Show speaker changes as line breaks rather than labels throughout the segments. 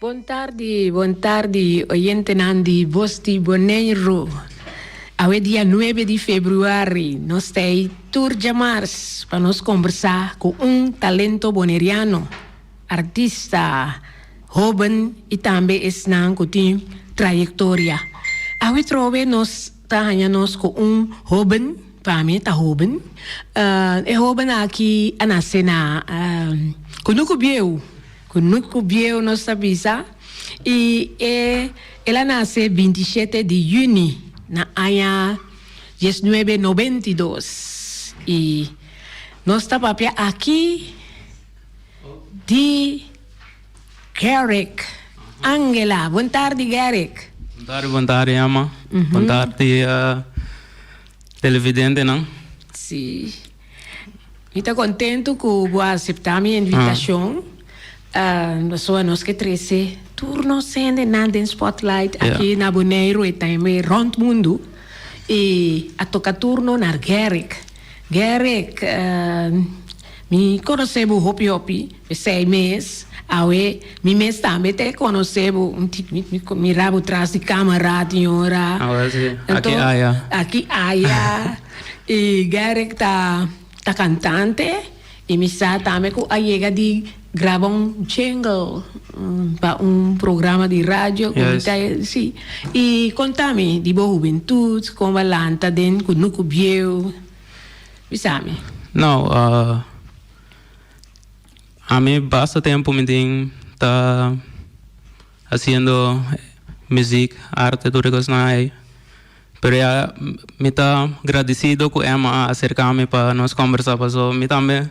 Bon tardi, bon tardi oyentenan di Bos di Boneiru. Awe dia nuebe di februari nos ta ei tur djamars pa nos kombersá ku un talento boneriano, artista hoben i tambe esnan ku tin trayektoria. Awe trobe nos ta haña nos ku un hoben, pa mi e ta hoben, e hoben aki a nase na Kunuku Bieu. Kunuku bieu nos ta bisa y e el a nace 27 di juni na aña 1992 y nos ta papia aki di Garrick Angela. Bon tardi Garrick.
Bon tardi, bon tardi Emma. Bon tardi televidentenan.
Si. Mi ta kontentu ku bo a aseptá mi invitashon. Pasobra nos ke trese tur nos hendenan den spotlight aki na Boneiru i tambe rònt mundu. I a toka turno na Gerrick. Gerrick, mi konosé bo hopi hopi, p'esei mes awe mi mes tambe ta e konosé bo. Mi mira bo tras di kamera tin ora.
Aki aya.
Aki aya. Y Garrick ta ta cantante y mi sa tambe cu a yega di graba un jingle pa un programa di radio cu mi ta si. Y conta mi di bo hubentud, con bo a lanta den Cunucu Bieu, bisa mi.
No, ami basta tempo mi tin ta haciendo muziek, arte, tur e cosnan ey. Pero ya mi ta gradisido ku Emma a aserká mi pa nos kombersá paso mi tambe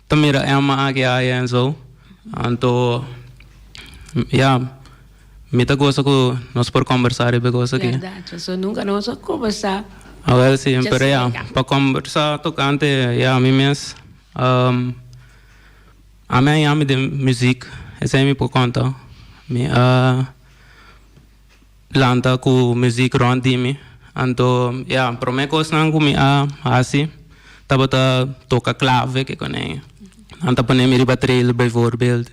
ta mira Emma aki aya en so. Anto ya mi ta gosa ku nos por kombersá riba e kos aki.
Bèrdat, paso nunka nos a kombersá.
Awel si, pero ya pa kombersá tokante ya mi mes ami a yami den muzik esei mi por konta. Mi a. Lanta ku muzik rònt di mi. Anto, ya, promé kosnan ku mi a hasi tabata toka klave ke kuné. Nan ta pone mi riba trailer bijvoorbeeld.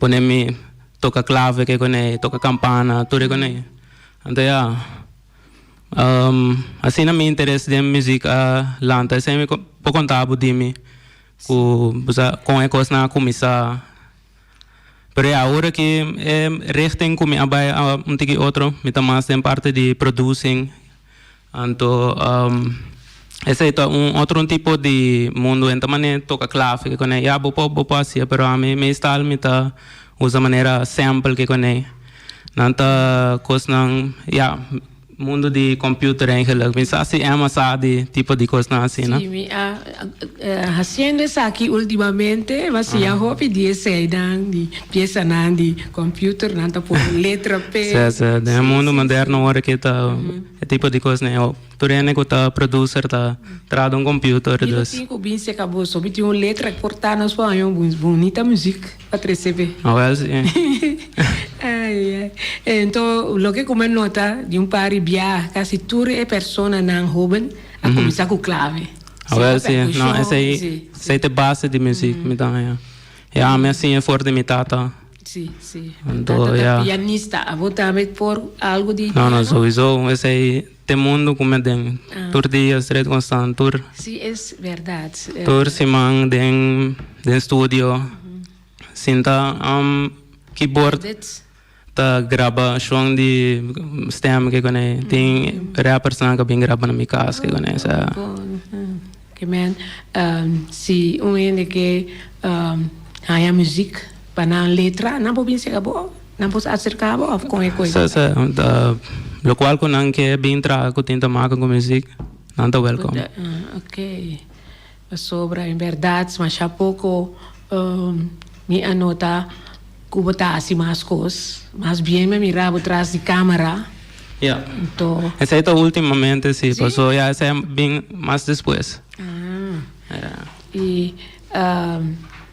Pone mi toka klave ke kuné, toka kampana, tur e kuné. Anto ya, asina mi interes den muzik a lanta. Esei mi por konta bo di mi ku bo sa kon e kosnan a kuminsá. Pero ya awor aki e richting ku mi a bai a un tiki otro, mi ta mas den parti di producing, anto esei ta un otro un tipo di mundu en ta manera toka clave ke kuné, ya bo por bo por hasié pero ami meestal mi ta usa manera sample ke kuné, nan ta kosnan ya. Mundo di computer eigenlijk. Mi sa si Emma sa di tipo di cosnan asina.
Si, mi a haciendo esaki ultimamente, mi a siña hopi di eseinan, di piesanan di computer, nan ta pone letra p'e.
Si, si. Den e mundo moderno ora ki ta e tipo di cosnan ei. Tur hende cu ta producer ta traha den un computer,
Mi lo
dus.
tin cu bin seca boso. Mi tin un letra cu por ta nos por haña un bunita muziek pa trece p'e.
Awel si.
Ai ai. Ento loke cu mi a nota di un par di biaha casi tur e personanan hoben a cuminsa cu clave.
Awel si. No, esey, esey ta e base di muziek mi ta haña. Ya ami a siña for di mi tata.
Si, si.
Anto,
Tata ta
ya.
pianista. Abo tambe por algo di
No, no,
piano?
sowieso. Esei te mundo ku mi den. Tur dia, straight constant, tur.
Si, es berdad.
Tur siman den den studio. Sinta um, keyboard.
Dit.
Ta graba shon di stem ke kone. Tin rappers nan ka bin graba na mi kas ke kone. Sa.
Bon. Ke men si un hende ke haña muziek pa nan letra, nan por bin sega bo? Nan por aserka bo of kon e koe?
Sa, sa. Lokual ku nan ke bin traha ku tin ta maka ku muziek, nan ta welkom.
Ok. Pasobra en bèrdat masha poko mi a nota ku bo ta hasi mas kos. Mas bien mi a mira bo tras di kamera.
Ya.
Anto.
Esei ta ultimamente si, paso ya esei a bin mas despues.
Ah.
Ya.
I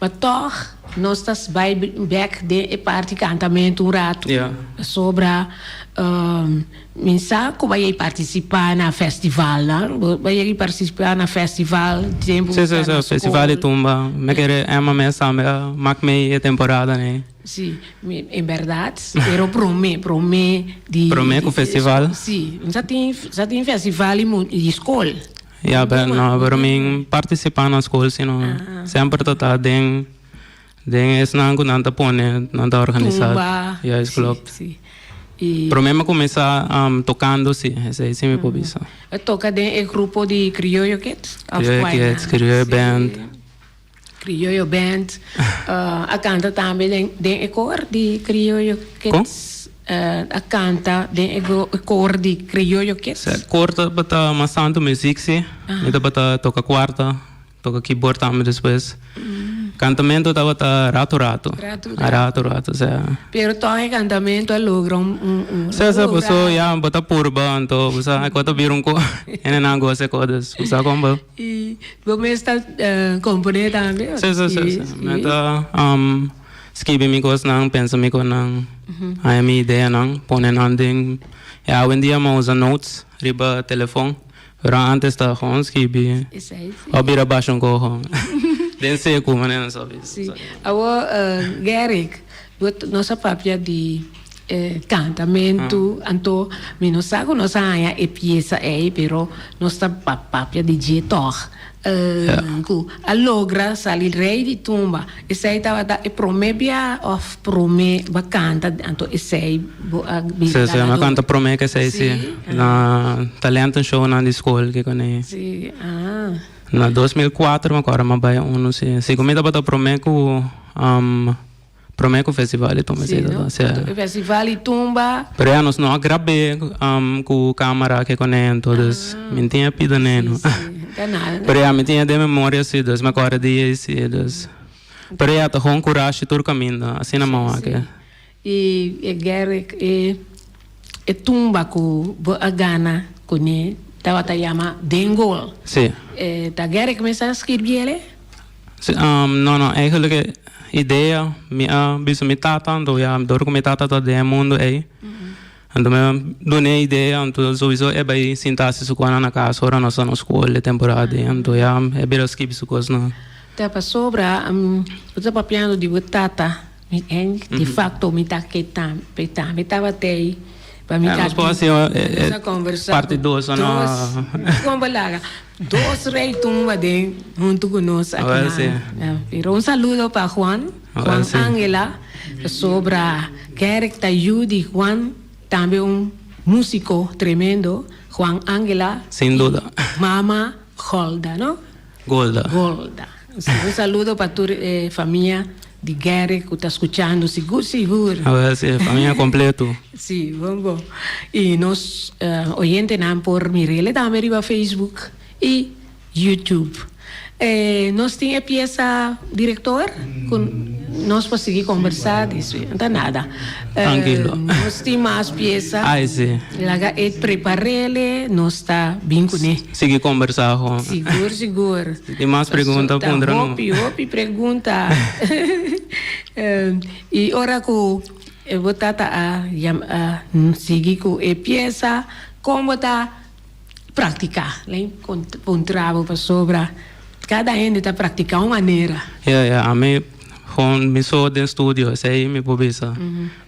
ma tòg nos ta bai bèk den e parti kantamentu un ratu.
Ya.
Pasobra Mi sa ku bo a yei partisipá na festivalnan. Bo a yei partisipá na festival tempu
Sí, sí,
bo ta
sí,
na
festival di
skol.
tumba. Mi kere Emma mes tambe a mak mei e temporada nei.
Sí, mi en bèrdat, pero promé, promé di
Promé ku festival?
Sí, sa tin sa tin festival di mu di skol.
Ya, pero no, pero mi partisipá na skol sino semper ta ta den den esnan ku nan ta pone, nan ta organisá.
Tumba.
Juist, klopt.
Sí, sí. I.
Promé mi a kuminsá tokando sí, esei sí mi por bisa.
A toka den e grupo di Krioyo Kids? Of
Krioyo
kual
Kids,
nan?
Krioyo
Sí.
Band.
Krioyo Band. A kanta tambe den den e kor di Krioyo
Kon?
Kids? A kanta den e kor di Krioyo Kids?
Sa kor tabata mas tantu muziek sí. Mi tabata toka kuarta. Toca keyboard tambe despues. Cantamento tabata rato rato.
Rato rato.
Rato rato, sea.
Pero toch e cantamento a logra un un un.
Sea, sea, paso ya bo ta purba anto bo sa e cosa ta bira un co hende nan gosa e cosa dus bo sa con bo.
Y bo mes ta compone tambe?
Si, si, si, si. Mi ta skibi mi cosnan, pensa mi cosnan, haña mi ideanan, pone nan den, ya awendia mi a usa notes riba telefon. Pero antes ta gewoon skibi.
Esei si.
Of bira basha un koho. Den seku manera nan sa bisa.
Si. Awor Gerrit, bo nos a papia di kantamentu, anto mi no sa ku nos a haña e piesa ei, pero nos ta papia di dje tòg. Ku a logra sali rei di tumba. Esei tabata e promé bia òf promé bo a kanta anto esei bo a bira
Sí, sí, mi a kanta promé ku esei sí. Na talentenshow-nan di skol ke kuné.
Sí, ah.
Na 2004 mi akorda mi a bai unu sí. Segun mi tabata promé ku. Prome ku festival di tumba
Sí, no?
sí.
E festival di tumba.
Pero ya nos no a grab'é ku kamera ke kuné anto dus mi no tin e pida neno.
Sí, sí. Ta nada.
Pero ya mi tin e den memoria sí dus mi a kòrda di ei sí dus. Pero ya ta gewoon kurashi tur kaminda asina mi a wak e.
I e guerra e e tumba ku bo a gana kuné tabata yama Den Gol.
Sí.
Ta guerra ku mi sa skirbiel e?
Sí, no no eigenlijk e idea mi a bisa mi tata anto ya dor ku mi tata ta den e mundo ei anto mi a duna e idea anto souiso e bai sinta hasi su kosnan na kas ora nos ta na skol e temporada ei anto ya e bira skibi su kosnan.
Ta pasobra bo ta papiando di bo tata mi en di facto mi ta ke tambe tambe tabata ei pa mi ta
Nos por hasi
nos a conversa
parti dos o no?
Kon bo laga Dos rey tumba den hunto cu nos aki
Awel si.
na. Pero un saludo pa Juan, Juan
Awel si.
Angela, pasobra Gerrit ta yu di Juan, tambe un musico tremendo, Juan Angela.
Sin duda.
Y mama Golda, no?
Golda.
Golda. Si, un saludo pa tur e famia di Gerrit cu ta scuchando sigur sigur.
Awel si, famia completo.
Si, bon bon. Y nos oyentenan por mirele tambe riba Facebook y YouTube. Nos tin e pieza director cu nos por sigui conversa despues. No ta nada.
Tranquilo.
Nos tin mas pieza.
Ay si.
Laga e preparele, nos ta bin cune.
Sigui conversa ho.
Sigur, sigur.
Si tin mas pregunta puntra no.
Ta hopi, hopi pregunta. Y ora cu E bo tata a yam a sigui ku e piesa kon bo ta praktiká. Lei puntra bo pasobra kada hende ta praktiká un manera.
Ya, ya, ami Gewoon mi so den studio, esei mi por bisa.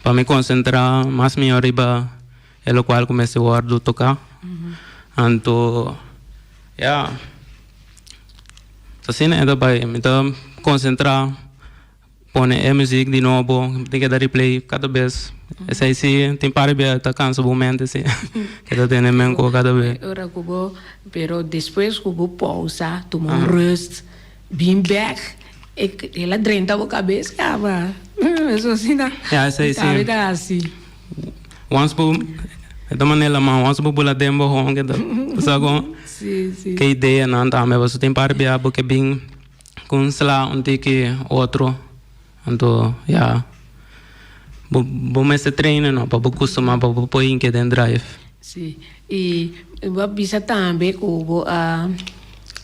Pa mi konsentrá mas mihó riba e lokual ku mester wòrdu toká. Anto, ya, asina e ta bai. Mi ta konsentrá, pone e muzik di nobo, mi tin keda replay kada bes. Esei si tin par di bia ta kansa bo mente si, keda tene menko kada bes.
Ora ku bo, pero despues ku bo pousa, tuma un rust. Bin bek, el a drenta bo kabes kaba. Eso asina.
Ja, esei si.
Tambe ta hasi.
Once bo, e ta manera man, once bo bula den bo hon ke ta, bo sa kon.
Si, si.
Ke ideanan tambe, pasobra tin par bia bo ke bin ku un sla un tiki otro, anto ya, bo bo mester traina no pa bo kustumá pa bo por hinka den drive.
Si, i bo a bisa tambe ku bo a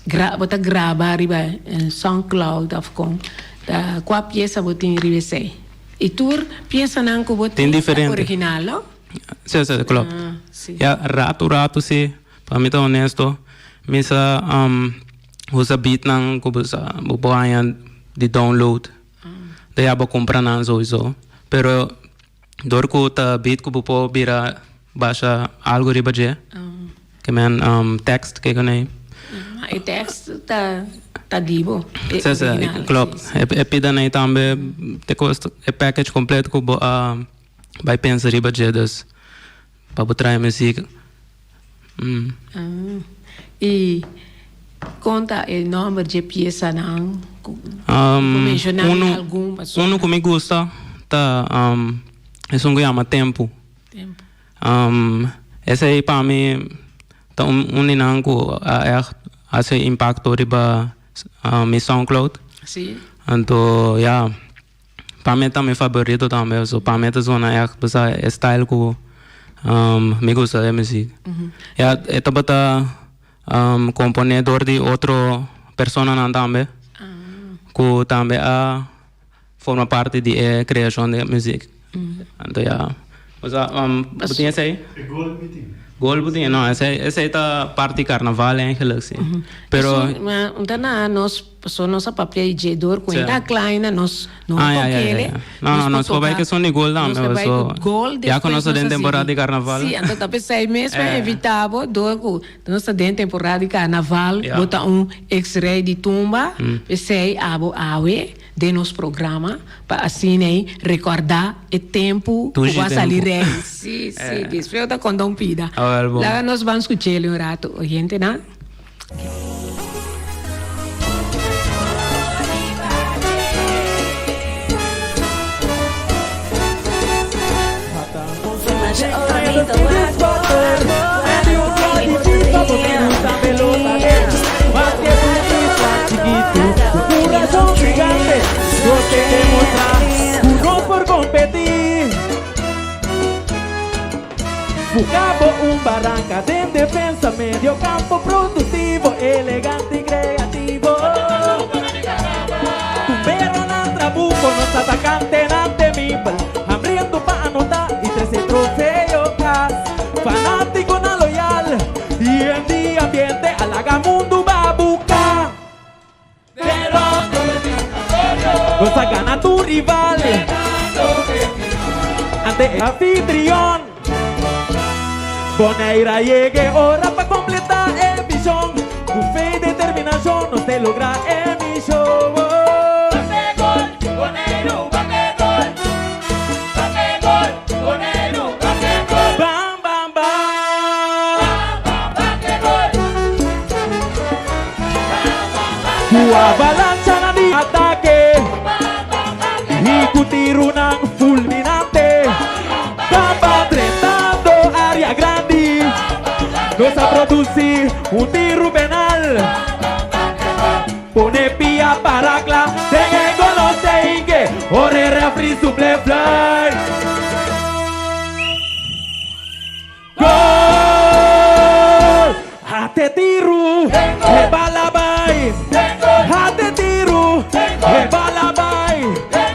gra bo ta graba riba Soundcloud of kon. Ta kua piesa bo tin riba esei? I tur piesanan ku bo
Tin
tin ta
diferente.
original, no?
Si, si, klopt.
Ah, si.
Ya, ratu ratu si, pa mi ta honesto, mi sa usa beatnan ku bo sa bo por haña di download. Ta ya bo kumpra nan souiso. Pero Dor ku ta beat ku bo por bira basha algu riba dje, ke men text ke ku nei.
Ma e text ta ta di bo, e
Si, si,
original.
klopt.
Si, si.
E pida nei tambe te kost e package kompleto ku bo a bai pensa riba dje, dus pa bo traha e muziek.
I kon ta e nòmber dje piesanan ku bo menshoná mi algun pasobra.
Unu ku mi gusta ta esun ku yama Tempu.
Tempu.
Esei pa mi ta un di nan ku a ègt hasi impakto riba mi Soundcloud.
Si.
Anto ya. Pa mi ta mi favorito tambe, so pa mi ta zona echt bo sa e style ku mi gusta e muziek. Ya e tabata komponé dor di otro personanan tambe ku tambe a forma parti di e kreashon di e muziek. Anto ya, bo sa bo tin esei?
E gol mi tin.
Gol bo tin? No, esei esei ta parti karnaval eigenlijk si. Pero.
Esun, ma un ta na nos. Pasobra nos a papia i dje dor ku hende a klaina nos no
Ah,
a
ya, ya, ya,
tok'é.
ya. No, no, nos por bai ku son di gol tambe,
Nos ta bai ku
paso
gol,
ya ku
despues
nos ta
nos
den
a
temporada
sigui.
di karnaval.
Sí, anto ta p'esei mes pa
Eh.
evitá bo dor ku nos ta den temporada di karnaval,
Ya.
bo ta un ex rei di tumba, p'esei abo awe den nos programa pa asina ei rekòrdá e tempu ku
Dushi
bo a sali
tempu.
rei. Sí, sí, despues bo ta konta un pida.
Awel bon.
Laga nos ban skuch'el un ratu, oyentenan.
Buscabo un baranca den defensa, medio campo productivo, elegante y creativo. Tumbero nan trabuco, nos atacantenan temibel, hambriento pa anota y trece trofeo cas. Fanaticonan loyal y en di ambiente a laga mundo babuca. Nos a gana tur rival ante e anfitrion. Bonaire a yega e ora pa completa e mision. Cu fe y determinacion nos te logra e mision.
Bate gol, Boneiru, bate gol. Bate gol, Boneiru, bate gol.
Bam, bam, bam.
Bam, bam, bate gol.
Ku avalanchanan di atake i ku tirunan fulminante Bamba drentando área grandi Nos a produsí un tiru penal Pone pia para kla den e gol nos te hinke Ora e refri suple fluit Gol! Hate tiru, e bala bai. Hate tiru, e bala bai.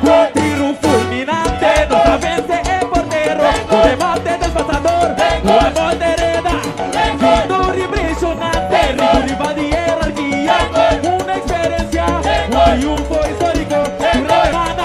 Ku un tiru fulminante nos a vense e portero. Ku remate despasador, ku a gol de reda. Victoria impresionante, riku riba di herarkia. Un experencia, un triunfo historico. Tur remate.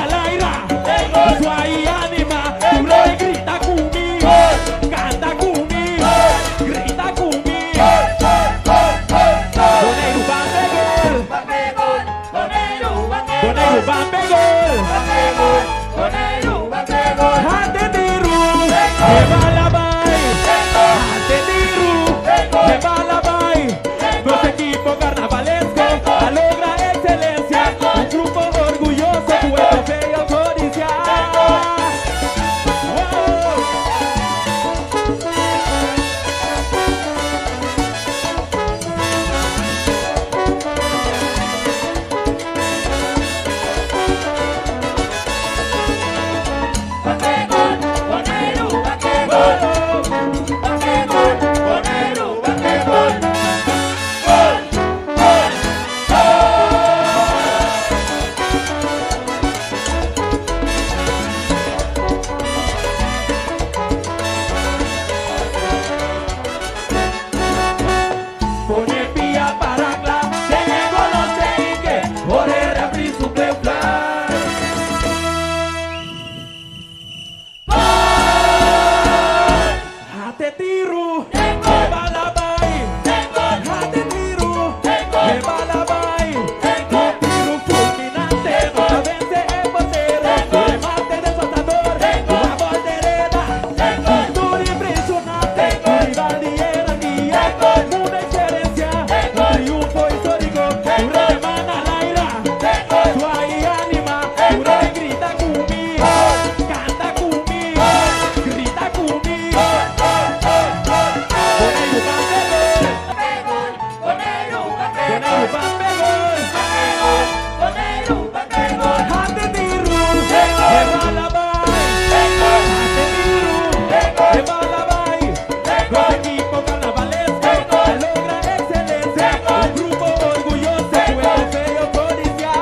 Nos ekipo karnavalesko a logra ekselensia, un grupo orguyoso ku e trofeo kodisiá.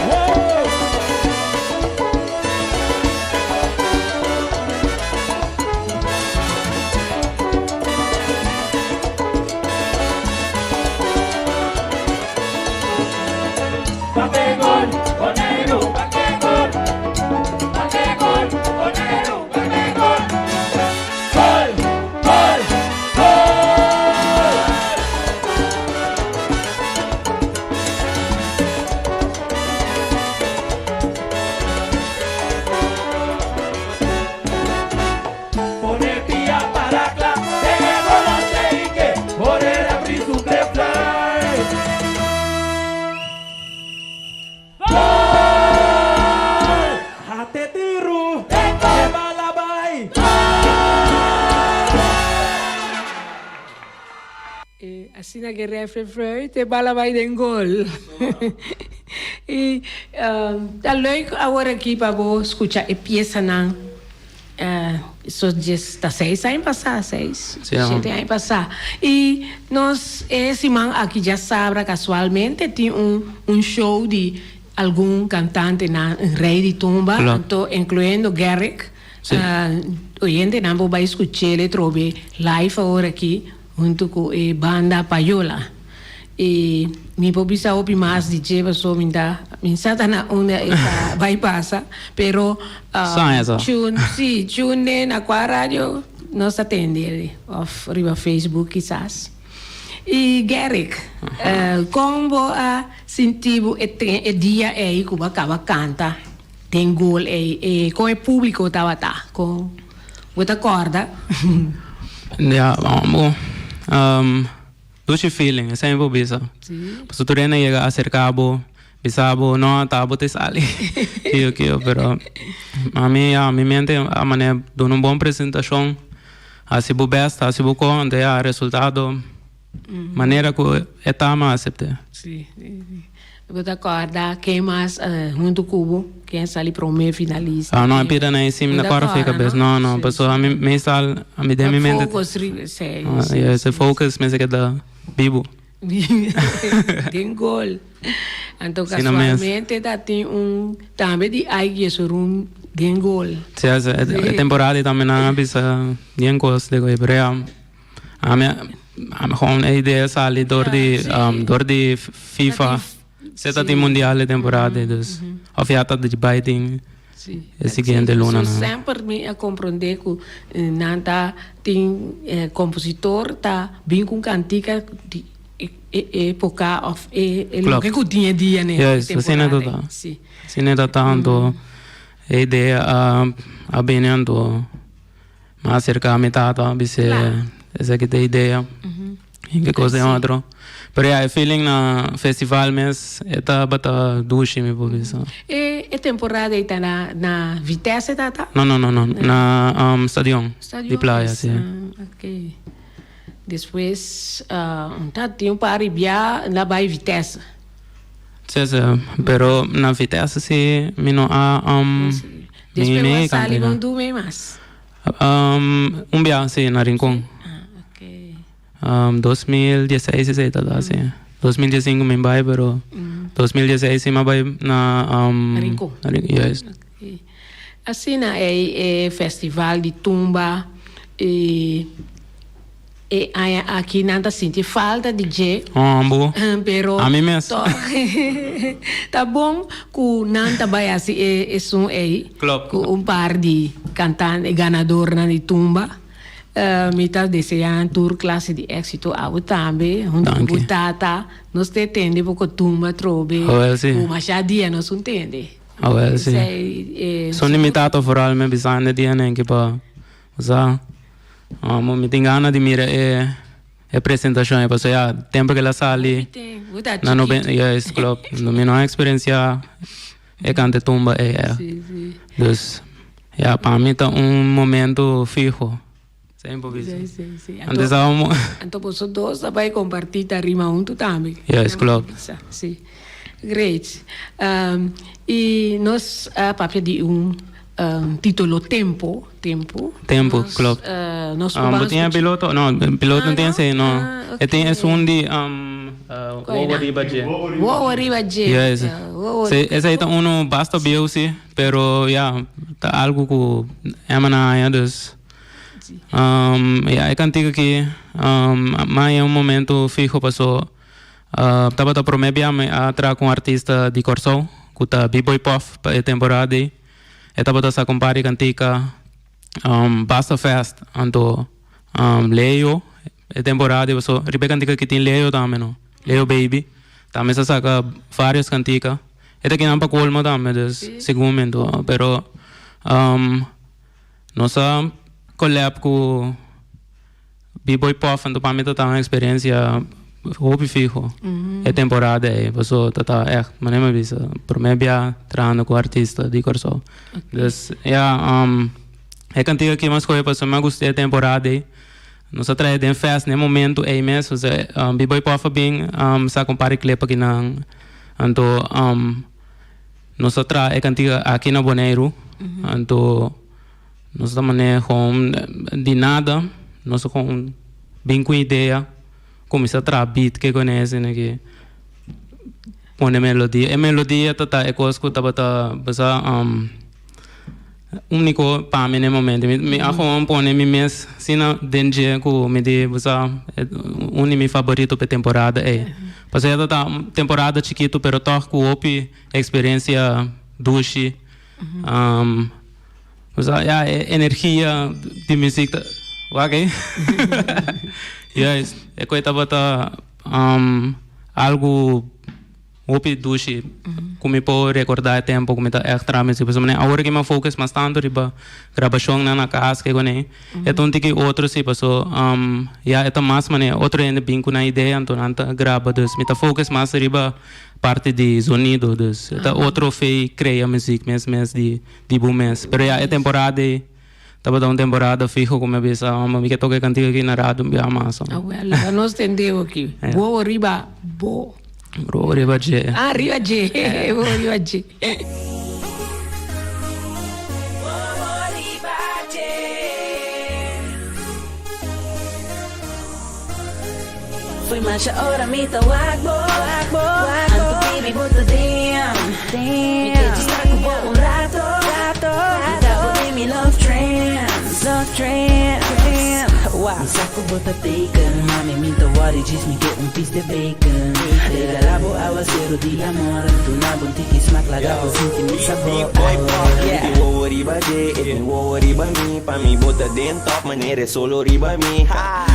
Wow!
Bate gol, Boneiru, bate gol. Bate gol, Boneiru, bate gol.
Gol! Gol! Gol! Pone pia para kla, den e volante i ke ora el abri su kleflai. Gol! Hate tiru, e bala bai.
E asina ke refri fruit e bala bai den gol. I ta leuk awor aki pa bo skucha e piesanan so djes ta seis aña pasá, seis, shete aña pasá. I nos e siman aki djasabra kasualmente tin un un show di algun kantantenan rei di tumba anto inkluyendo Garrick. Oyentenan bo bai skuch'el e trobe live awor aki. Huntu ku e banda Payola. I mi por bisa hopi mas di dje pasobra mi ta mi sa ta na unda e ta bai pasa pero tune si tune den na kua radio nos ta tende el of riba Facebook kisas. I Garrick kon bo a sinti bo e e dia ei ku bo a kaba kanta den gol ei e kon e publico tabata kon Bo ta corda?
Ya, bo. Dushi feeling, esei mi por bisa.
Si.
Pasobra tur hende a yega acerca bo, bisa bo, no, ta bo ta sali. Kiyo, kiyo, pero ami, ya, mi mente a manera duna un bon presentacion, haci bo best, haci bo con, anto ya, resultado. Manera ku e ta mi a asept'é.
Sí, sí, sí. Bo ta kòrda ken mas huntu ku bo, ken a sali promé finalista?
Ah, no, e pida na esei mi no kòrda fe kabes. No, no, pasobra ami meestal, ami den mi mente.
Focus riba esei.
Ya, ese focus mester keda bibu.
Den gol. Anto kasualmente ta tin un tambe di Ike Jesurun den gol.
Sí, e temporada ei tambe nan a bisa bien kos de koe, pero ya. Ami ami gewoon e idea sali door di door di FIFA. Se ta tin mundial e temporada ei dus of ya ta di bai tin e siguiente luna nan.
Semper mi a comprende cu nan ta tin compositor ta bin cu un cantica di e epoca of e loke cu tin e dia ne temporada ei.
Asina ta tanto e idea a bini anto. M'a acerca mi tata, bis'é esaki ta e idea, y ke cos den otro. Pero ya, e feeling na festival mes e tabata dushi mi por bisa.
E e temporada ei ta na na Vitesse tata?
No, no, no, no, na stadion di playa, si.
Ok. Despues ta tin un par di bia na bai Vitesse.
Si, si, pero na Vitesse si mi no a.
Despues bo a sali bon dume mas?
Un bia si, na Rincon.
Ah, ok.
2016 esei ta ta si. 2015 mi bai pero 2016 si mi a bai na
Rincon.
Juist.
Ok. Asina ei e festival di tumba e. E aña aki nan ta sinti falta di dje.
Hombo.
Pero
Ami mes.
toch ta bon ku nan ta bai hasi e esun ei.
Klopt.
Ku un par di kantante ganadornan di tumba. Mi ta desea nan tur klase di éksito. Abo tambe huntu ku bo
Danki.
tata nos ta tende poko tumba atrobe.
Awel si.
Ku masha dia nos un tende.
Awel si.
Esei e.
Son di mi tata vooral mi a bisa hende dia nenki pa sa. Amo mi tin gana di mira e e presentacion ei pasobra ya tempo ke el a sali na noven juist klopt mi no a experiencia e kante tumba ei echt dus ya pa mi ta un momento fiho semper bisa antes amo
Anto boso dos ta bai comparti tarima hunto tambe
juist klopt
si great y nos a papia di un. Titulo Tempo, Tempo.
Tempo, klopt.
Nos
Bo tin e piloto? No, piloto no tin esei, no. E tin esun di Wowo Riba Dje.
Wowo Riba Dje.
Yes. Esei ta uno basta bieu si, pero ya, ta algu ku Emma a haña, dus. Ya, e kantika aki mi haña un momento fiho paso tabata prome bia mi a traha ku un artista di Kòrsou ku ta B-Boy Puff pa e temporada ei. E tabata sa ku un par di kantika basta fest anto Leo e temporada ei paso riba e kantika aki tin Leo tambe no, Leo Baby tambe sa saka varios kantika. E ta kinan pa colmo tambe dus segun mi anto pero nos a collab ku B-boy Puff anto pa mi ta ta un experiencia hopi fiho e temporada ei paso ta ta echt manera mi a bisa prome bia trahando ku artista di Kòrsou. Dus ya e kantika aki mi a skohe pasobra mi a gusta e temporada ei. Nos a traha den fest na e momento ei mes osea B-boy Puff a bin saka un par di clip akinan anto nos a traha e kantika aki na Boneiru anto. Nos ta manera gewoon di nada, nos ta gewoon bin ku idea, kuminsá traha beat ke kone esei aki, pone melodia. E melodia ta ta e kos ku tabata basa úniko pa mi na e momento. Mi a gewoon pone mi mes asina den dje ku mi di basa un di mi faborito pa e temporada ei. Pasobra e ta ta un temporada chikitu pero tòg ku hopi eksperensia dushi. Osea, ya, e energia di muziek ta, wak ei? Juist, e koe tabata algu hopi dushi ku mi por rekordá e tempu ku mi ta ègt traha muziek. Pasobra awor aki mi a focus mas tantu riba grabashonnan na kas ke kuné. E ta un tiki otro si paso ya e ta mas manera otro hende bin ku nan idea anto nan ta graba. Dus mi ta focus mas riba Parti di zonido, dus e ta otro fe crea muziek mes mes di di bo mes. Pero ya e temporada ei tabata un temporada fiho cu mi a bisa homber mi ke toca e cantica aki na radio un bia mas.
Ah wel, laga nos tendeo aki. Bo riba bo.
Bo riba dje.
Ah, riba dje. Bo riba dje.
Foi masha ora mi ta wak bo Anto baby bo ta damn Mi ke djis sta ku bo un rato Mi ta bo den mi love trance Wow. Mi sa ku bo ta taken Mami mi ta worry djis mi ke un piece de bacon Regala bo awaseru di amor Duna bo un tiki smak laga bo sinti mi sabor
Mi tin wowo riba dje, e tin wowo riba mi Pa mi bo ta den top manera e solo riba mi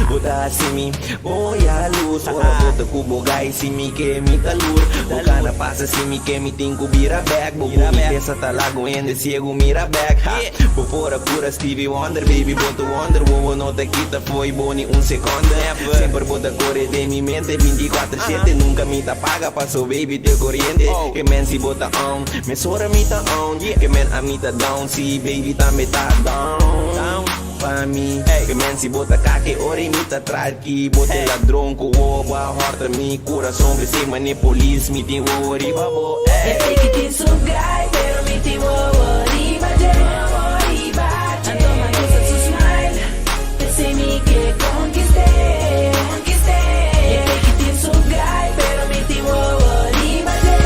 Bo ta hasi mi bon yalus Ora bo ta ku bo gai si mi ke mi ta lur Bo kana pasa si mi ke mi tin ku bira bek Bo bunitesa ta laga un hende siegu mira bek Ha! Bo por a kura Stevie Wonder Baby bo ta wonder Wowo no ta kita fo'i bo ni un sekonde Semper bo ta kore den mi mente 24 shete Nunka mi ta paga paso baby te koriente Ke men si bo ta on Mesora mi ta on Ke men ami ta down Si baby tambe ta down Pa mi Ke men si bo ta kake ora i mi ta traki Bo ta e ladron ku wowo bo a hòrta mi kurason P'esei mane polis mi tin wowo riba bo
E piki tin su gai pero mi tin wowo riba dje Anto mi gusta su smile P'esei mi ke konkist'é E piki tin su gai pero mi tin wowo riba dje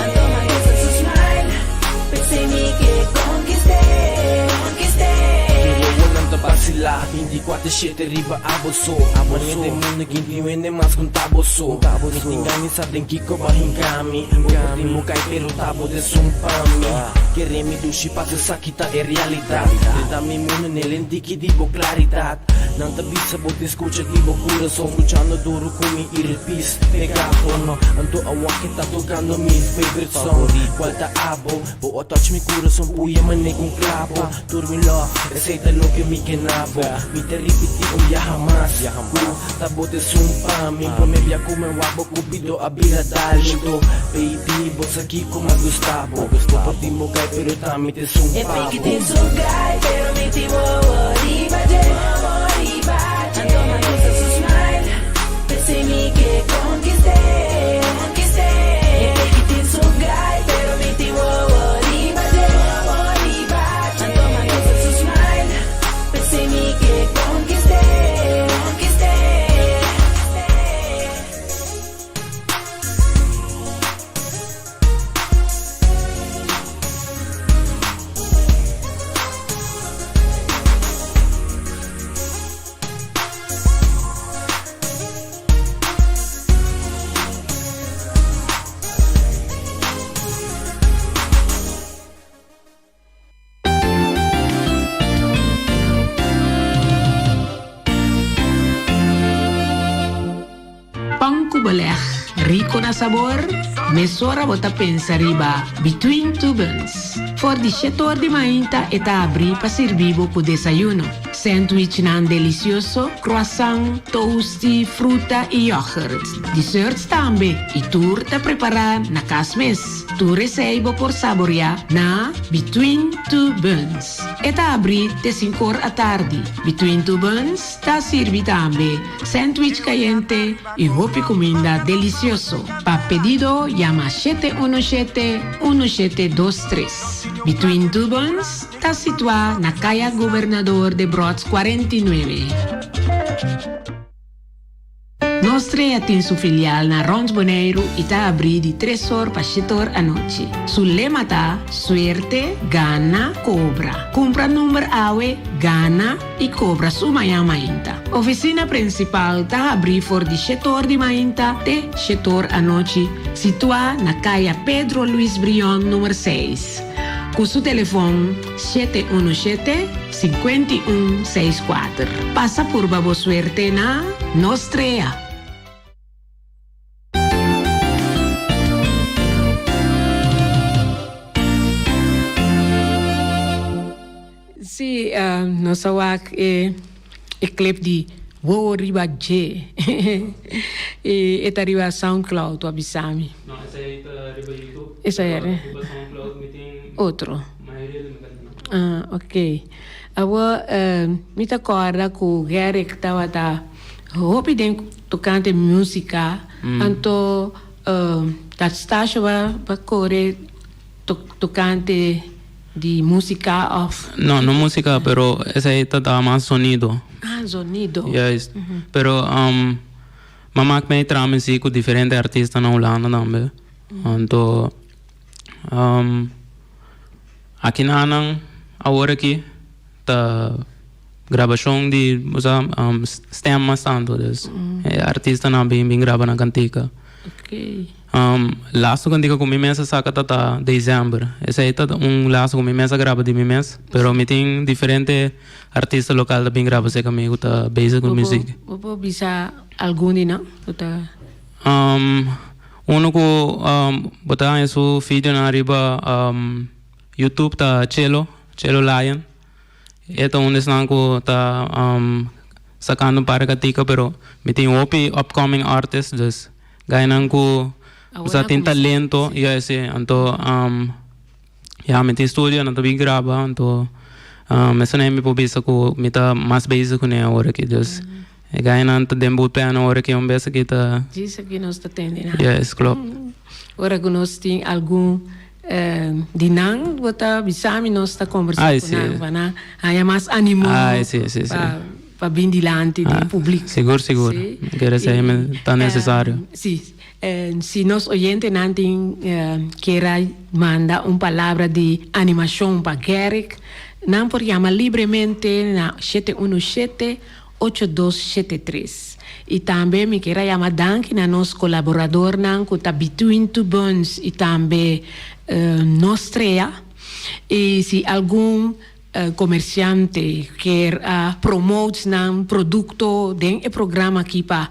Anto mi gusta su smile P'esei mi ke konkist'é
Mi wowonan ta basilá 24 shete riba abo so Manera e mundu kin tin hende mas ku ta bo so Mi tin gana sa den kiko bo a hinka mi Bo por tin bo kai pero ta bo desun pa mi Kere mi dushi pasa esaki ta e realidat Drenta mi mundu n'e lentiki di bo klaridat Nan ta bisa bo tin skucha di bo kurason Skuchando duru ku mi earpiece megafono Anto awor ke ta tokando mi favorite song Kual ta abo? Bo a touch mi kurason puya mane ku un klabo Tur mi love, esei ta loke mi ke na bo Mi ta ripiti un biaha mas Ku ta bo ta esun pa mi Prome bia ku mi wak bo Cupido a bira dal mi to Baby, bo sa kiko mi a gusta bo Bo por tin bo gai pero ta mi ta esun
E
pa
piki
bo.
tin su gai pero mi tin wowo riba dje Anto mi gusta su smile P'esei mi ke konkist'é E piki tin su gai pero mi tin wowo riba dje.
beleg rico na sabor, mesora bo ta pensa riba Between Two Buns. For di shetor di mainta e ta abri pa sirbi bo cu desayuno. Sandwichnan delicioso, croissant, toasty, fruta y yoghurt. Desserts tambe y tur ta prepara na cas mes. Tur esey bo por saborea na Between Two Buns. E ta abri te sinkor atardi. Between Two Buns ta sirbi tambe sandwich kayente i hopi kuminda delisioso. Pa pedido yama 717 1723. Between Two Buns ta situá na Kaya Gobernador Debrotz 49. Nos Trea tin su filial na rond Boneiru i ta abrí di tres or pa shete or anochi. Su lema ta, Suerte, gana, kobra. Kumpra number awe, gana i kobra su mañan mainta. Ofisina prinsipal ta habrí for di shete or di mainta te shete or anochi, situá na Kaya Pedro Luis Brion number seis. Ku su telefon 717 51 64. Pasa purba bo suerte na Nos Trea. Sí, nos a wak e clip di Wowo Riba Dje. E ta riba Soundcloud, bo a bisa mi.
No, esei ta riba YouTube.
Esei
Pero riba Soundcloud mi tin
Otro.
mayoria di mi cancionnan.
Ah, ok. Awor, mi ta corda cu Gerrit tabata hopi den tocante musica, anto ta stasio ba core tocante di musica of?
No, no musica, pero esei ta daba mas sonido.
Ah, zonido.
Juist. Pero m'a mak mei traha muziek ku diferente artista na Hulanda tambe. Anto aki nan awor aki ta grabashon di bo sa stem mas tantu. Dus e artistanan bin bin graba nan kantika. Lastu kantika ku mi mes a saka ta ta december. Esei ta un lastu ku mi mes a graba di mi mes. Pero mi tin diferente artista lokal ta bin graba serka mi ku ta bezig ku muzik.
Bo por bisa algun di nan ku ta.
Uno ku bo ta haña su videonan riba YouTube ta Chelo, Chelo Lion. E ta un di esnan ku ta sakando un par di katika pero mi tin hopi upcoming artist dus gainan ku sa tin talento juist si anto ya mi tin studio nan ta bin graba anto esnan mi por bisa ku mi ta mas bezig kuné awor aki dus e gainan ta den bullpen awor aki un bes aki ta
Djis aki nos ta tende nan.
Juist klopt.
Ora ku nos tin algun Di nan bo ta bisa mi nos ta kombersá ku nan pa nan haña mas animo pa bin dilanti den publik.
Sigur sigur mi kere esei ta nesesario.
Si, si nos oyentenan tin kier a manda un palabra di animashon pa Gerrick nan por yama libremente na 717 8273. I tambe mi kier a yama danki na nos kolaboradornan ku ta Between Two Buns i tambe Nostrea. I si algun komersiante kier a promote nan produkto den e programa aki pa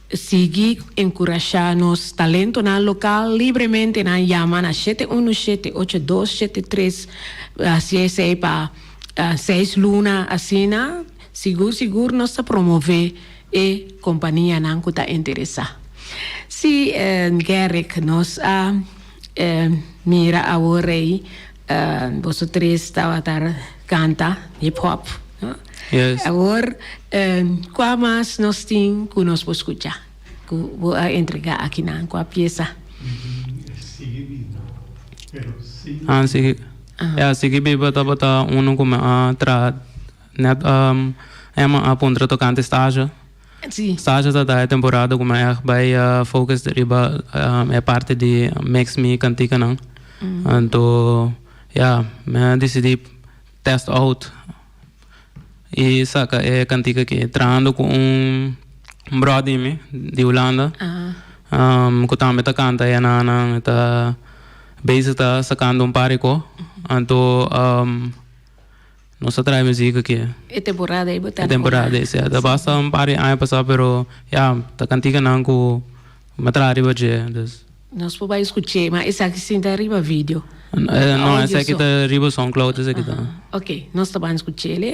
sigui enkurashá nos talentonan lokal libremente nan yama na 717 8273 hasi esei pa seis luna asina. Sigur sigur nos ta promové e kompanianan ku ta interesá. Sí, Gerrick, nos a mira awor ei boso tres tabata kanta hip hop, no?
Yes.
Awor, kua mas nos tin ku nos por skucha ku bo a entregá akinan? Kua piesa?
Sigui biba, pero sin.
Ah, sigui. Ya, sigui biba tabata unu ku mi a traha. Net Emma a puntra tocante stage.
Sí.
Stage ta ta e temporada cu mi a echt bay focus riba e parti di mix mi canticanan. Anto ya, mi a dicidi test out y saca e cantica aki trahando cu un brother di mi di Hulanda cu tambe ta canta e nan ta bezig ta sacando un par di co. Anto. Nos ta trae muziek aki.
E temporada ei bo ta.
E temporada ei, si. Ta basta un par di aña pasá, pero ya, ta kantikanan ku Mi a traha riba dje, dus.
Nos por bai skuch'é, ma esaki sin ta riba video.
No, esaki ta riba Soundcloud, esaki ta.
Ok, nos ta ban skuch'é le.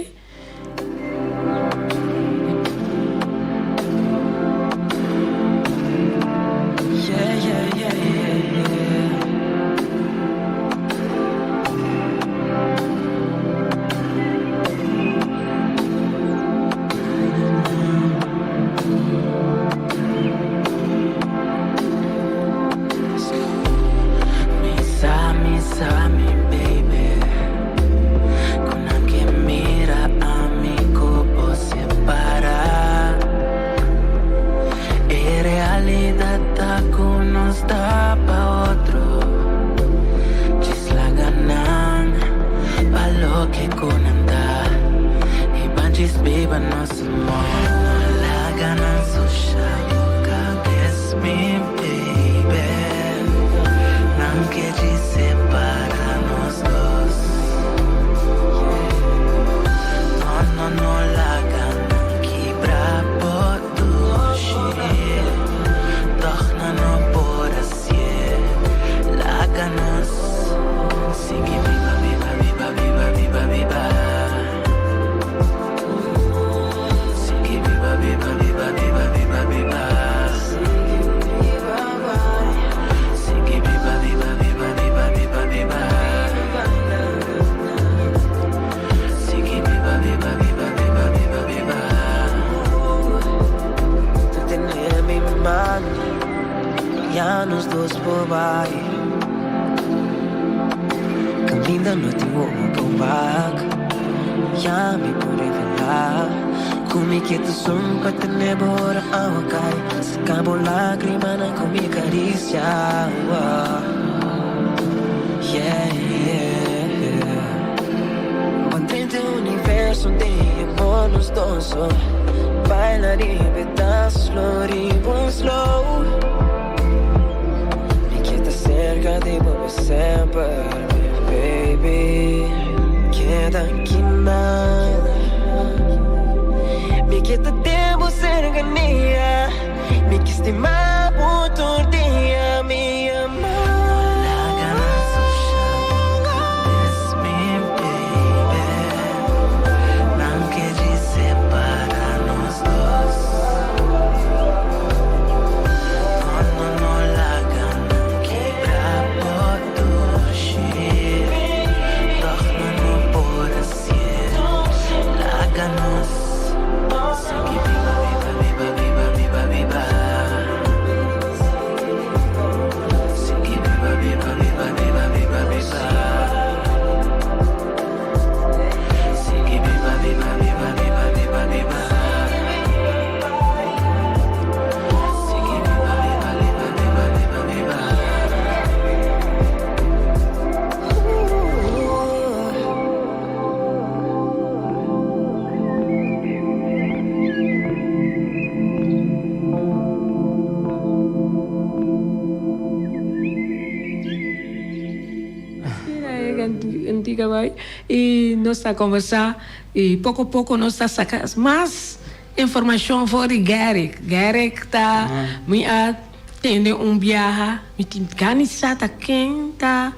Y nos ta conversa y poco poco nos ta saca mas informacion for di Garrick. Garrick ta mi a tende un biaha mi tin gana sa ta ken ta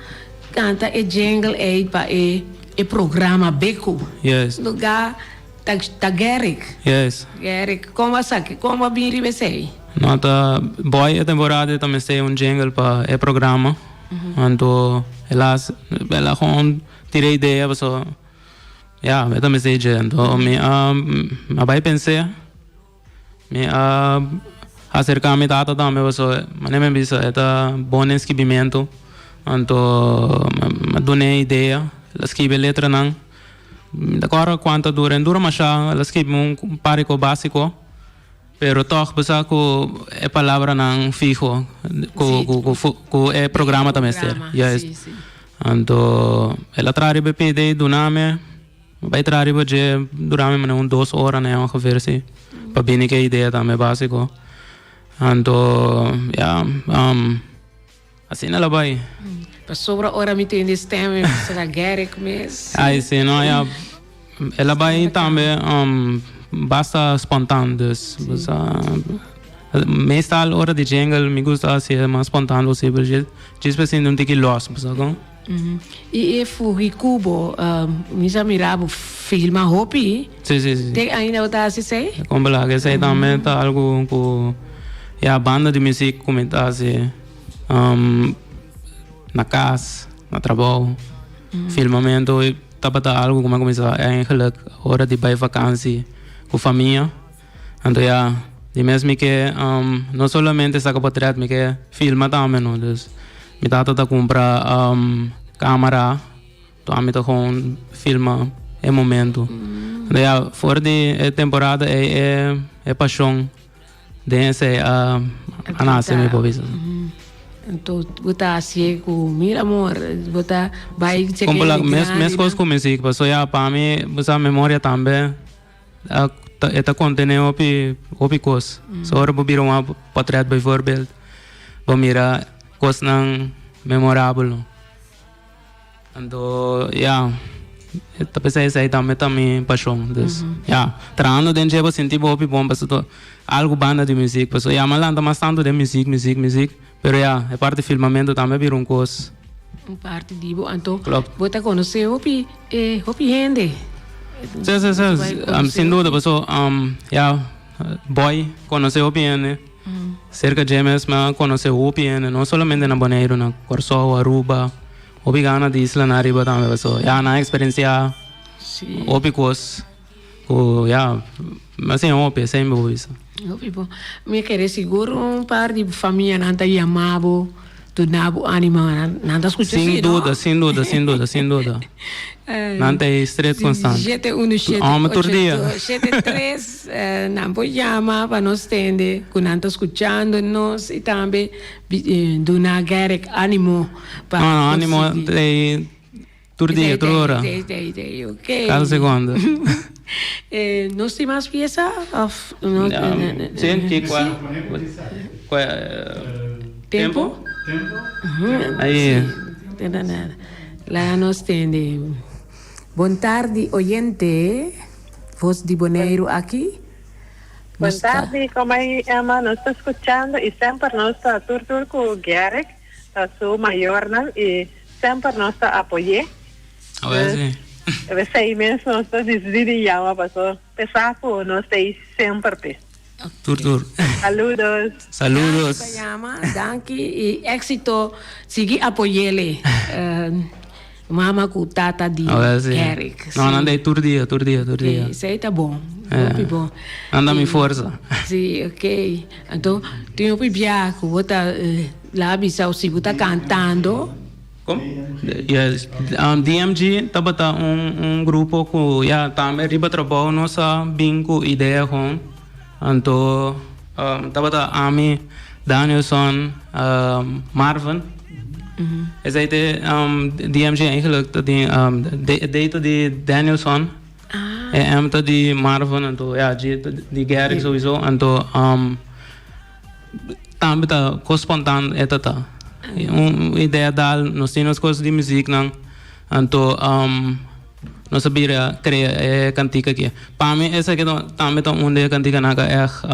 canta e jingle ey pa e e programa Beku.
Yes.
Lugar ta ta Garrick.
Yes.
Garrick con a sa con a bin riba esey?
No ta boy e temporada ta mester un jingle pa e programa. Anto helaas el a gewoon tira idea paso ya e ta mester dje. Anto mi a mi a bai pens'é mi a aserká mi tata tambe paso manera mi a bisa e ta bon den skibimentu. Anto mi a dun'é idea el a skibi e letranan. Mi ta kòrda kuantu a dura, e dura masha el a skibi un par di kos básiko. Pero tòg bo sa ku e palabranan fiho ku ku ku ku e programa ta mester. Juist. Anto el a traha riba e pd duna mi, mi bai traha riba dje dura mi manera un dos ora ne ongeveer si pa bini ku e idea tambe básiko. Anto ya asina el a bai.
Pasobra ora mi tende stem mi pensa ta Garrick mes.
Ai si no ya el a bai tambe basta spontaan dus bo sa. Meestal ora di jingle mi gusta hasi e mas spontaan posibel djis pa sinti un tiki los, bo sa kon?
I e fugi ku bo, mi sa mira bo filma hopi.
Si, si, si.
Te ainda bo ta hasi esei?
Kon bala, esei tambe ta algu ku ya banda di muzik ku mi ta hasi na kas, na trabou. Filmamentu tabata algu ku mi a kuminsá eigenlijk ora di bai vakansi ku famia. Anto ya, di mes mi ke no solamente saka potret, mi ke filma tambe no. Dus mi tata ta kumpra kamera, to ami ta gewoon filma e momento. Anto ya, for di e temporada ei e e pashon den esei a a nase mi por bisa.
Anto bo ta hasié ku mil amor, bo ta bai chek'é
Kompo la mes meskos ku muzik, pasobra ya pa mi bo sa memoria tambe. E ta kontené hopi hopi kos. So ora bo bira un potret bijvoorbeeld, bo mira kosnan memorabel no. Anto ya, ta p'esei esei tambe ta mi pashon. Dus ya, trahando den dje bo sinti bo hopi bon pasobra algu banda di muzik. Pasobra ya mi a lanta mas tantu den muzik, muzik, muzik. Pero ya, e parti filmamentu tambe a bira un kos.
Un parti di bo, anto
Klopt.
bo ta konosé hopi eh hopi hende.
Sí, sí, sí, sin duda paso ya boy konosé hopi hende. Serka dje mes mi a konosé hopi hende, no solamente na Boneiru, na Kòrsou, Aruba, hopi gana di islanan ariba tambe paso ya nan a eksperensiá hopi kos. Ku ya, mi a siña hopi, esei mi por bisa.
Hopi bon. Mi a kere sigur un par di famianan ta yama bo, duna bo animo, nan ta skucha
si, no? Sin duda, sin duda, sin duda, sin duda. Nan ta ei stret konstant.
Shete unu shete
Ome tur
ocho
dia.
dos shete tres, nan por yama pa nos tende ku nan ta skuchando nos i tambe duna Gerrit animo pa
No, no, animo
konsigi.
ta ei. Tur dia, tur ora. Kada sekondo.
Nos tin mas piesa of no?
Si, ki kua? Kua tempo? Ahi.
Laga nos tende. Bon tardi oyente, Voz di Boneiru aki.
Bon tardi, Komai Emma, nos ta skuchando i semper nos ta tur tur ku Gerrit. Ta su mayornan y semper nos ta apoy'é.
A ver si.
Esey mes nos ta dicidi di yama paso p'esa cu nos ta ey semper p'e.
Tur tur.
Saludos.
Saludos.
Danki pa yama, danki y exito. Sigui apoy'ele mama cu tata di Eric.
No, nan ta ey tur dia, tur dia, tur dia.
Esey ta bon, hopi bon.
Nan ta mi forsa.
Si, ok. Anto tin hopi bia cu bo ta laga bisa si bo ta cantando.
Como? Yes, DMG tabata un un grupo cu ya tambe riba trabou nos a bin cu idea con. Anto tabata ami, Danielson, Marvin. Esey te DMG eigenlijk ta di D ta di Danielson. E M ta di Marvin anto ya G ta di Gerrit sowieso anto tambe ta kos spontaan e ta ta. Un idea dal nos tin nos kos di muziknan anto nos a bira krea e kantika aki. Pa mi esaki tambe ta un di e kantikanan ku a ègt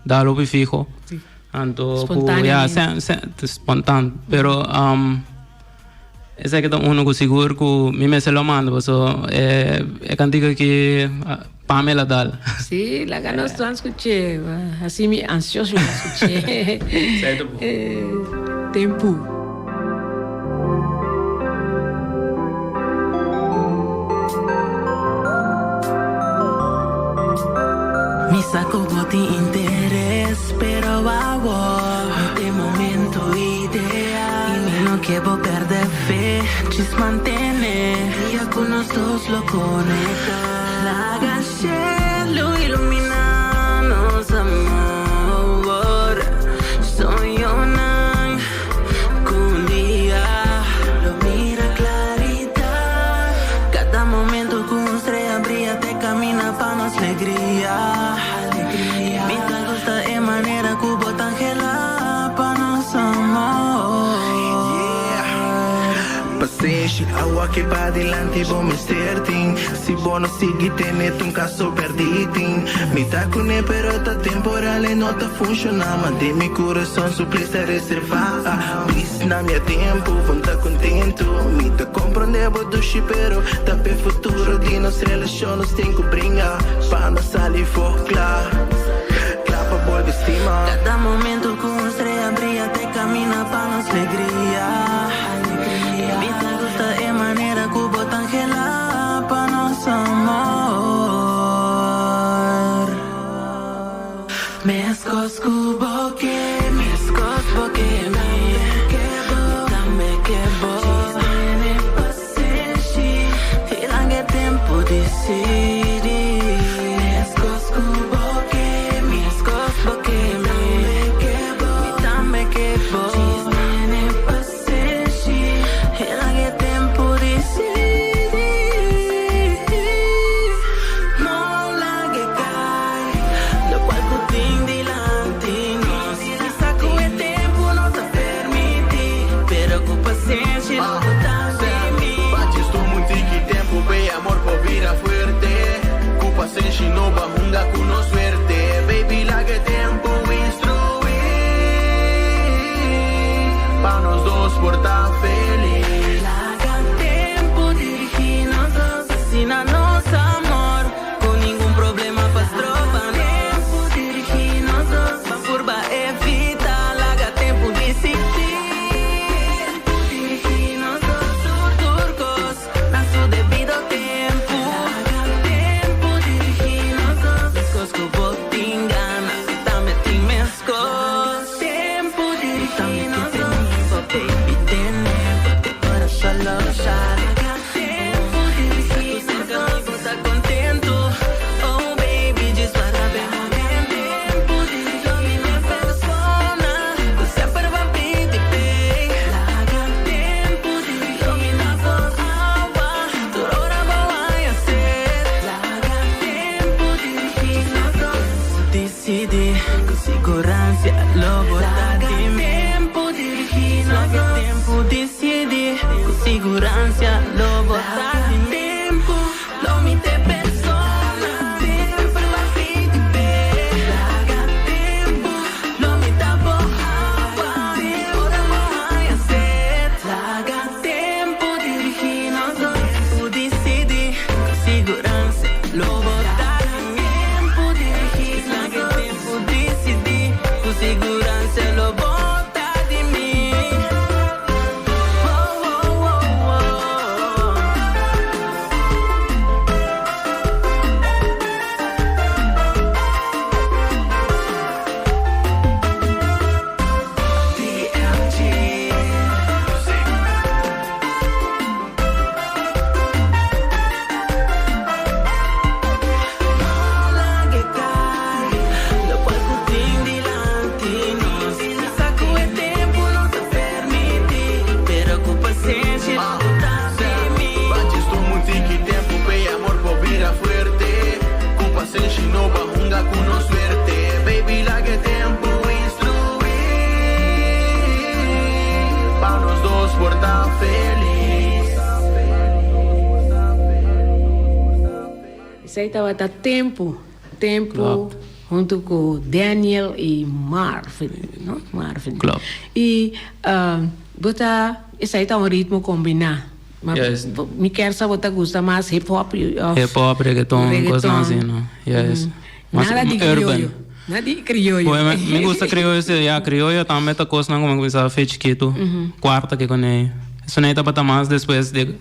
dal hopi fiho anto ku ya spontaan pero. Esaki ta uno ku sigur ku mi mester lo manda paso e kantika aki pa mi la dal.
Sí, laga nos tur skuch'é. Hasi mi ansioso pa skuch'é. Tempu.
Mi sa ku bo tin interes, pero awor no t'e momento ideal. I mi no ke bo perde fe, djis mantene dia ku nos dos lo konekta. Laga shelu ilumina nos amor, soñonan ku un dia lo mira klaridat. Kada momento ku un strea bria te kamina pa nos legria. I mi ta gusta e manera ku bo ta anhela pa nos amor.
Yeah.
pasenshi Awa ke pa dilanti bo mester tin Si bo no sigui tene ta un kaso pèrdí tin Mi ta kuné pero ta temporal e no ta funshoná Ma den mi kurason su ples ta reservá Please na mi a tempu bo ta kontentu Mi ta komprondé bo dushi pero ta p'e futuro di nos relashon nos tin ku bringa Pa nos sali for kla Kla pa bolbe stima.
Kada momento ku un strea bria te kamina pa nos legria Mi ta gusta e manera ku bo ta anhela pa nos amor Meskos ku bo ke meskos bo ke mi Mi tambe ke bo Tene pasenshi i laga e tempu disidi Meskos ku bo ke meskos bo ke mi Mi tambe ke bo Tene pasenshi i laga e tempu disidi No laga e kai lokual ku tin dilanti nos Sa ku e tempu no ta permití Pero ku pasenshi lo bo ta di mi.
Bachi stoma un tiki tempu p'e amor por bira fuerte Ku pasenshi no ba hunga ku nos suerte Baby laga e tempu instruí Pa nos dos por ta felis.
Laga tempu dirigí nos dos Asina nos amor Ku ningun problema pa stroba nos. Tempu dirigí nos dos Pa purba evita Laga tempu disidí. Tempu dirigí nos dos Tur tur kos na su debido tempu. Laga tempu dirigí nos dos Meskos ku bo tin gana Mi tambe tin meskos. Tempu dirigí nos dos Baby tene bo te ora solo sale. Laga tempu dirigí nos dos Bo ta kontentu Oh baby djis para be momento. Tempu dirigí nos dos Persona ku semper bo pidi p'e. Laga tempu dirigí nos dos Awa tur ora bo haña sed. Laga tempu dirigí nos dos Disidí ku siguransia lo bo ta di mi. Tempu dirigí nos dos. Tempu disidí ku siguransia lo bo ta di mi. Tempu lo mi t'e persona semper bo a pidi p'e. Laga tempu lo mi ta bo awa ora bo haña sed. Laga tempu dirigí nos dos. Tempu disidí ku siguransia lo bo ta di mi. Tempu dirigí nos dos. Tempu disidí ku siguransia lo bo ta di mi. Oh, oh, oh, oh. DMG. No laga e kai lokual ku tin dilanti nos. Sa ku e tempu no ta permití, pero ku pasenshi lo bo ta di mi.
Bachi stoma un tiki tempu p'e amor por bira fuerte Ku pasenshi no ba hunga ku nos suerte Baby laga e tempu instruí Pa nos dos por ta felis.
Esei tabata tempu, tempu
Klopt.
huntu ku Daniel i Marvin, no? Marvin.
Klopt.
I bo ta, esei ta un ritmo kombiná. Ma
Juist.
mi kier sa bo ta gusta mas hip hop of
Hip hop, reggaeton, kosnan
reggaeton.
asina. Juist. Mas
Nada di
urban.
krioyo. Nada di krioyo.
Bueno, mi gusta krioyo si, ya krioyo tambe ta kosnan ku mi a kuminsá fe chikitu, kuarta ke kuné. Esei tabata mas despues di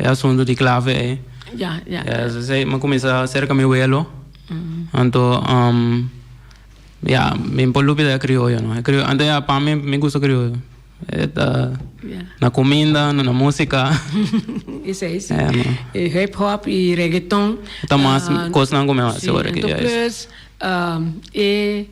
e asuntu di klave ei.
Ya, ya.
Ya, esei mi a kuminsá serka mi welo. Anto, ya, mi por lubida e krioyo no. E krioyo, anto ya pa mi, mi gusta krioyo. E ta na kuminda, na músika.
Esei si. E hip hop i reggaeton.
Ta mas kosnan ku mi a hasi ora ki.
Anto plus e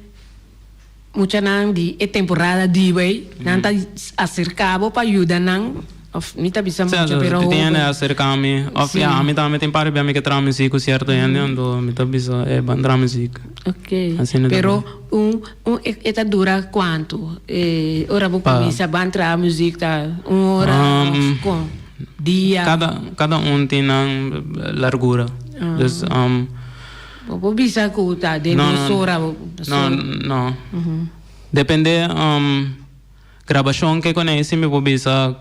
muchanan di e temporada di wey nan ta aserka bo pa yuda nan of mi ta bisa mucha pero
hopi. Tin hende a aserka mi of ya ami tambe tin par bia mi ke traha muzik ku sierto hende anto mi ta bisa e ban traha muzik.
Ok pero un un e ta dura kuantu e ora bo kuminsa ban traha muzik ta un ora of kon? Dia.
Kada kada un tin nan largura. Dus um.
Bo por bisa ku ta den dos ora.
No, no. Depende um grabashon ke kone si mi por bisa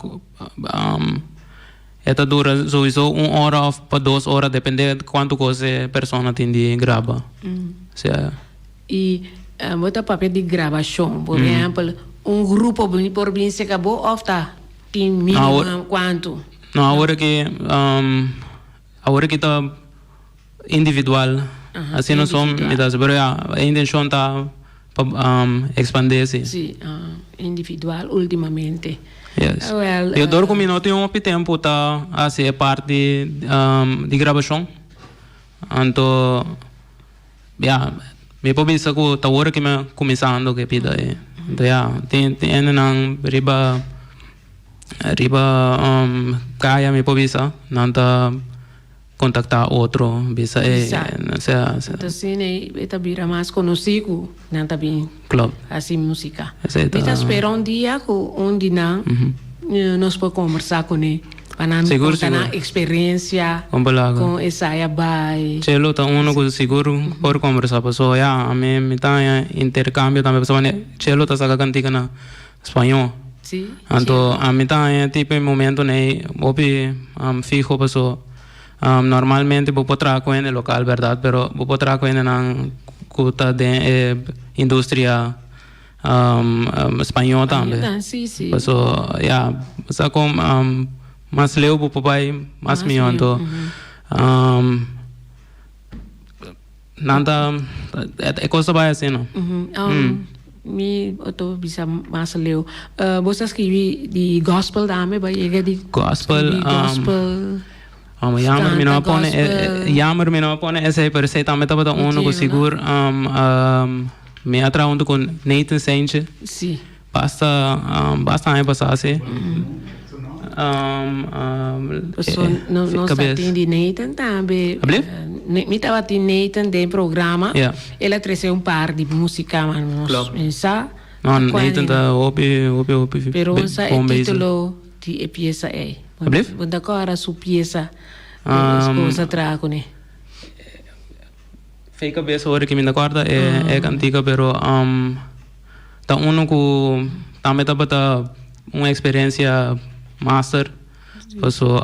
um e ta dura souiso un ora of pa dos ora depende kuantu kos e persona tin di graba. Sea.
I bo ta papia di grabashon, por ehèmpel un grupo por bin serka bo of ta tin mínimo kuantu?
No, awor aki awor aki ta individual, asina so mi ta hasi, pero ya e intenshon ta pa ekspandé si.
Si, individual ultimamente.
Yes. Yo dor ku mi no tin hopi tempu ta hasi e parti di grabashon, anto. Ya, mi por bisa ku ta ora ku mi a kuminsando ku e bida ei. Anto ya, tin tin hendenan riba riba kaya mi por bisa, nan ta kontaktá otro, bisa e
sea. Anto asina e ta bira mas konosí ku nan ta bin hasi músika. Mi ta spera un dia ku un di nan nos por kombersá kuné. Pa nan
Sigur,
konta nan
sigur.
eksperensia
Kon palabra.
kon esei a bai.
Chelo ta uno ku sigur por kombersá pasobra ya ami mi ta haña interkambio tambe pasobra wanneer Chelo ta saka kantika na spañó.
Sí,
Anto ami ta haña tipo e momentonan ei hopi fiho pasobra normalmente bo por traha ku hende lokal bèrdat pero bo por traha ku hendenan ku ta den e industria. Spañó tambe.
Sí, sí.
Paso, ya, sa kon mas leu bo por bai, mas mihó. Anto, nan ta, e kos ta bai asina.
Mi otro bisa mas leu. Bo sa skribi di gospel tambe? Bo a yega di
Gospel,
skribi gospel?
Jammer mi no a pone, jammer mi no a pone esei, pero esei tambe tabata uno ku sigur mi a traha huntu ku Nathan Saintje.
Sí.
Basta, basta aña pasá si.
Paso nos tabatin di Nathan tambe.
Ablief?
Mi tabatin Nathan den programa.
Ja.
El a trese un par di músika, ma nos sa.
No, Nathan ta hopi, hopi, hopi bon bezig.
Pero sa e título di e piesa ei.
Ablief?
Bo ta kòrda su piesa ku e esposa traha kuné?
Fei kabes ora ki mi ta kòrda e kantika pero ta unu ku tambe tabata un eksperensia master paso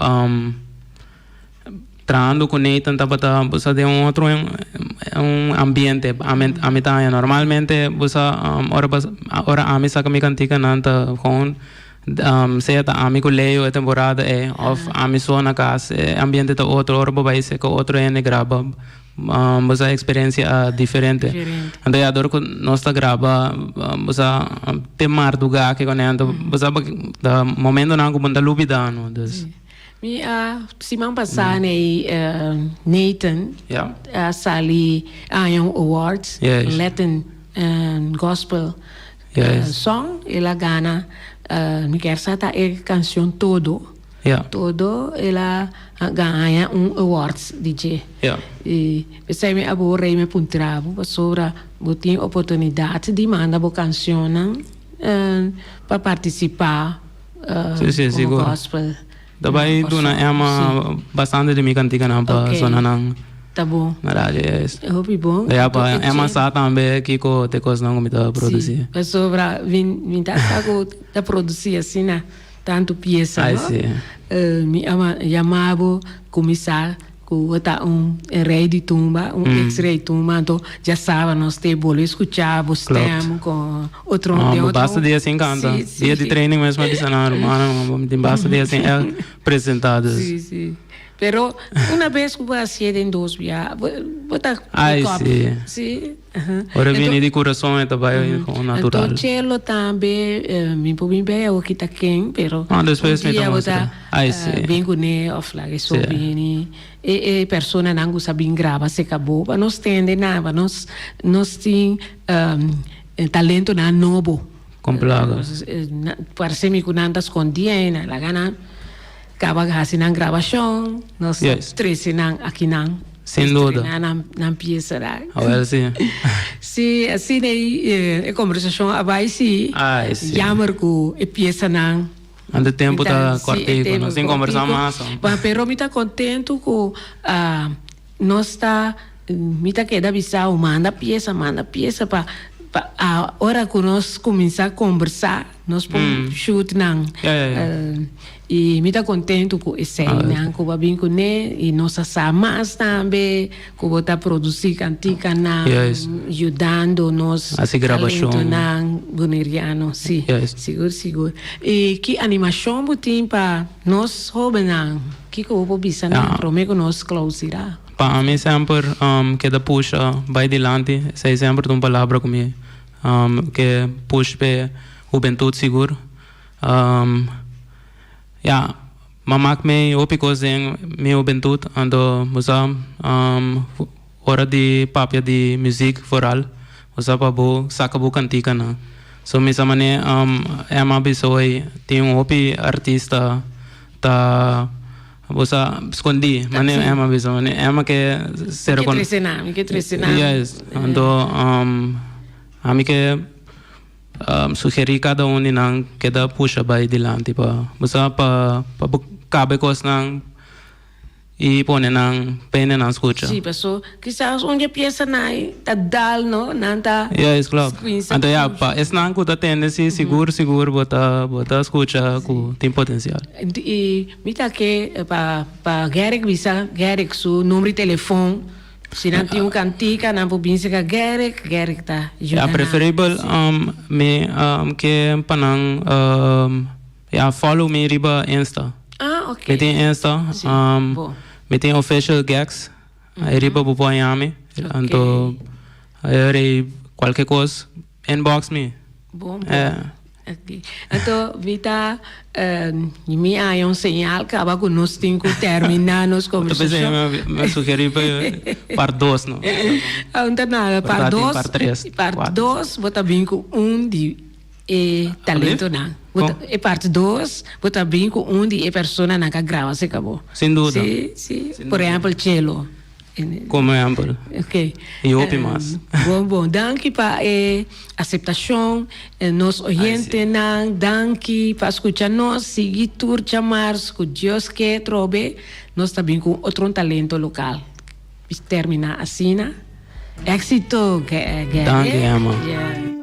trahando ku Nathan tabata bo sa den un otro un ambiente ami ta haña normalmente bo sa ora ora ami saka mi kantikanan ta gewoon Sea ta ami ku Leo e temporada ei òf ami so na kas, e ambiente ta otro. Ora bo bai seka otro hende graba, bo sa eksperensia a diferente. Anto ya dor ku nos ta graba, bo sa te mardugá ke kuné, anto bo sa ta momentonan ku bo no ta lubidá no. Dus.
Mi a siman pasá nei Nathan a sali a haña un awards, Latin Gospel. Song el a gana mi kier sa ta e cancion Todo Todo el a haña un awards di dje y pesey mi a bo rey mi puntra bo pasobra bo tin oportunidad di manda bo cancionnan pa participa como gospel.
Ta bai duna Emma bastante di mi kantikanan pa sona nan na radio yes.
Hopi bon.
Ya pa Emma sa tambe kiko te kosnan ku mi ta produsi.
Si, pasobra mi ta sa ku ta produsi asina tantu piesa no.
Ai si.
Mi a yama bo kuminsá ku bo ta un rei di tumba, un ex rei tumba, anto dja saba nos te bolbe skuchá bo stem kon otro
No, bo basta dia sin kanta.
Sí, sí.
Dia di training mes mi a bisa nan, rumannan, mi tin basta dia sin el presentá dus.
Sí, sí. Pero una bes ku bo hasié den dos bia, bo bo ta
Ai,
pick up.
sí.
Sí.
Ora bini di kurason e ta bai gewoon natural.
Anto Chelo tambe, mi por bin bei awo kita ken, pero
No, despues
un
mi ta
dia bo
mustra.
ta
Ai, sí.
bin kuné òf laga e so
Sí.
bini. E e personanan ku sa bin graba serka bo pa nos tende nan, pa nos nos tin Talentonan nobo.
Kon plaga.
Parse mi ku nan ta skondí aina. Laga nan kaba hasi nan grabashon. Nos ta trese nan akinan.
Sin duda.
Estrena nan piesa da.
Awel si.
Si, asina e kombersashon a bai si.
Ai si.
Jammer ku e piesanan.
Anto tempo ta kortiku, nos tin kombersá mas.
Pero mi ta kontentu ku nos ta, mi ta keda bisa bo manda piesa, manda piesa pa ora ku nos kuminsá kombersá nos por shoot nan. I mi ta kontentu ku eseinan ku bo a bin kuné i nos a sa mas tambe ku bo ta produsí kantikanan yudando nos talentonan boneriano. Sí, sigur sigur. I ki animashon bo tin pa nos hóbennan? Kiko bo por bisa nan promé ku nos klousirá?
Pa ami semper keda pusha bai dilanti, esei semper ta un palabra ku mi ke push p'e hubentut sigur. Ya, m'a mak mi hopi kos den mi hubentut, anto bo sa ora di papia di muzik vooral, bo sa pa bo saka bo kantikanan. So mi sa manera Emma a bisa hoy tin un hopi artista ta bo sa skondí, manera Emma a bisa, manera Emma ke ser
Mi ke trese nan, mi ke trese nan.
Yes, anto ami ke. Sugerí kada un di nan keda pusha bai dilanti pa bo sa pa pa bo kaba e kosnan i pone nan pene nan skucha.
Sí, paso kisas un dje piesanan ei ta dal no, nan ta
Juist, klopt. Anto ya, pa esnan ku ta tende si sigur sigur bo ta bo ta skucha ku tin potensial.
I mi ta ke pa pa Gerrit bisa Gerrit su number di telefon. Si nan tin un kantika nan por bin seka Gerrit, Gerrit ta yuda
nan. Ya preferibel mi ke pa nan ya follow mi riba Insta.
Ah ok.
Mi tin Insta, mi tin official Gex, ei riba bo por haña mi. Anto ei kualke kos Inbox mi.
Bon, bon. Eh. Ok. Anto mi ta mi haña un señal kaba ku nos tin ku terminá nos kombersashon.
Bo ta pensá mi a sugerí pa part dos, no?
Aun ta nada, part dos. Part
tres.
Part dos bo ta bin ku un di e talentonan. E part dos bo ta bin ku un di e personanan ku a graba serka bo.
Sin duda.
Si, si. Por ehèmpel Chelo.
Como ehempel.
Ok.
Y hopi mas.
Bon, bon. Danki pa e aceptacion. Nos oyentenan, danki pa scucha nos. Sigui tur djamars cu Dios ke trobe. Nos ta bin cu otro un talento local. Termina asina. Exito, Gary.
Danki, Emma.
Yeah.